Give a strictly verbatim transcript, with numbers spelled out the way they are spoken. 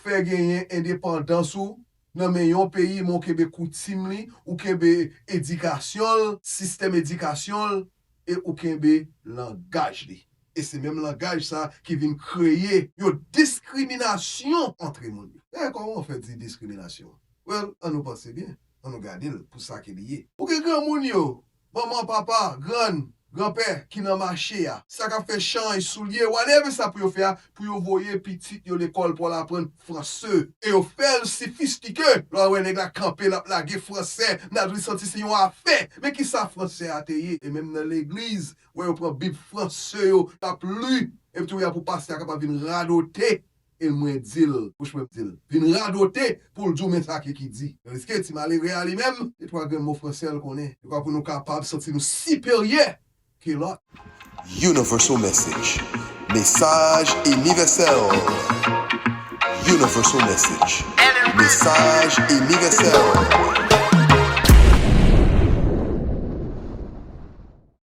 fè genyen endepandans ou nan men yon peyi, men ou kenbe koutim li, ou kenbe edikasyon l, sistèm edikasyon l, e ou kenbe langaj li. E se menm langaj sa ki vin kreye yon diskriminasyon antre moun yo. E kòman w fè di diskriminasyon? Well, ann nou panse byen, ann nou gade l pou sa ke li ye. Ou gen granmoun yo, manman, papa, grann, granpè ki nan mache a, sa k ap fè chanj soulye, whatever sa pou yo fè a, pou yo voye pitit yo lekòl pou al aprann franse. E yo fè l sofistike. Lè w wè nèg la kanpe, l ap lage franse, n ap li santi se yon afè. Men ki sa franse a te ye? E menm nan legliz, wè yo pran Bib franse yo, l ap li. Epi tou ya pou pastè a kapab vin radote. E mwen di l, bouch mwen di l, vin radote pou l di w men sa ki, ki di. Tandiske ti malere a li menm, de twa grenn mo franse l konnen. De twa pou nou kapab santi nou siperyè ke lòt. Universal message. Mesaj inivèsèl. Universal message. Mesaj inivèsèl.